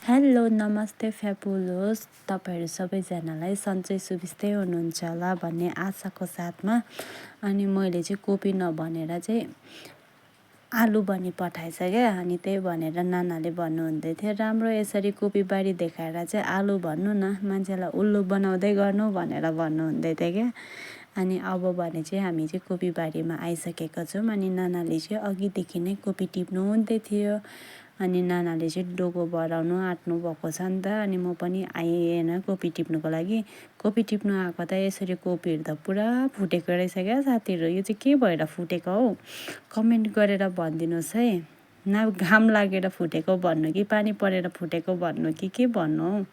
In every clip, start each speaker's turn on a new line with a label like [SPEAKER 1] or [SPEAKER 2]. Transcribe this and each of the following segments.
[SPEAKER 1] Hello नमस्ते फ्यापुलोस। तपाईँहरू सबैजनालाई सन्चै सुबिस्तै हुनुहुन्छ होला भन्ने आशाको साथमा। अनि मैले चाहिँ कोपी नभनेर चाहिँ आलु भनी पठाएछ क्या। अनि त्यही भनेर नानाले भन्नुहुँदै थियो, राम्रो यसरी कोपी बारी देखाएर चाहिँ आलु भन्नु न, मान्छेलाई उल्लु बनाउँदै गर्नु भनेर भन्नुहुँदै थियो क्या। अनि अब भने चाहिँ हामी चाहिँ कोपी बारीमा आइसकेको छौँ। अनि नानाले चाहिँ अघिदेखि नै कोपी टिप्नु हुँदै थियो। अनि नानाले चाहिँ डोको बढाउनु आँट्नु भएको छ नि त। अनि म पनि आएँ होइन कोपी टिप्नुको लागि। कोपी टिप्नु आएको त यसरी कोपीहरू त पुरा फुटेको रहेछ क्या साथीहरू। यो चाहिँ के भएर फुटेको हौ, कमेन्ट गरेर भनिदिनुहोस् है। न घाम लागेर फुटेको भन्नु कि पानी परेर फुटेको भन्नु कि के भन्नु हौ।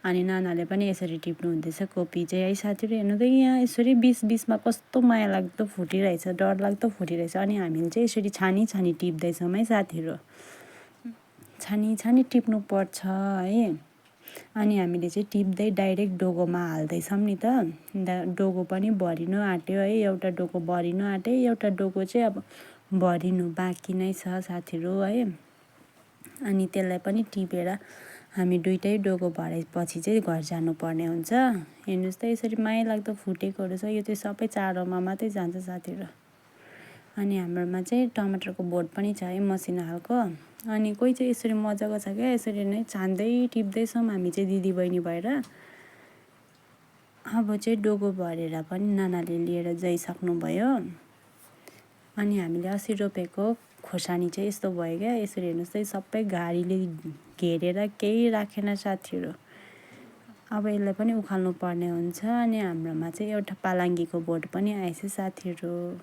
[SPEAKER 1] अनि नानाले पनि यसरी टिप्नु हुँदैछ कोपी चाहिँ है साथीहरू। हेर्नु त यहाँ यसरी बिचमा कस्तो माया लाग्दो फुटिरहेछ, डरलाग्दो फुटिरहेछ। अनि हामीले चाहिँ यसरी छानी छानी टिप्दैछौँ है साथीहरू। छानी छानी टिप्नु पर्छ है। अनि हामीले चाहिँ टिप्दै डाइरेक्ट डोकोमा हाल्दैछौँ नि त। डोको पनि भरिनु आँट्यो है। एउटा डोको भरिनु आँट्यो, एउटा डोको चाहिँ अब भरिनु बाँकी नै छ साथीहरू है। अनि त्यसलाई पनि टिपेर हामी दुइटै डोको भरेपछि चाहिँ घर जानुपर्ने हुन्छ। हेर्नुहोस् त यसरी माया लाग्दो फुटेकोहरू छ। यो चाहिँ सबै चारोमा मात्रै जान्छ साथीहरू। अनि हाम्रोमा चाहिँ टमाटरको बोट पनि छ है, मसिनो खालको। अनि कोही चाहिँ यसरी मजाको छ क्या, यसरी नै छान्दै टिप्दैछौँ हामी चाहिँ दिदी बहिनी भएर। अब चाहिँ डोको भरेर पनि नानाले लिएर जाइसक्नुभयो। अनि हामीले अस्ति रोपेको खोर्सानी चाहिँ यस्तो भयो क्या। यसरी हेर्नुहोस् त सबै घारीले घेरेर केही राखेन साथीहरू। अब यसलाई पनि उखाल्नु पर्ने हुन्छ। अनि हाम्रोमा चाहिँ एउटा पालाङ्गीको बोट पनि आएछ साथीहरू।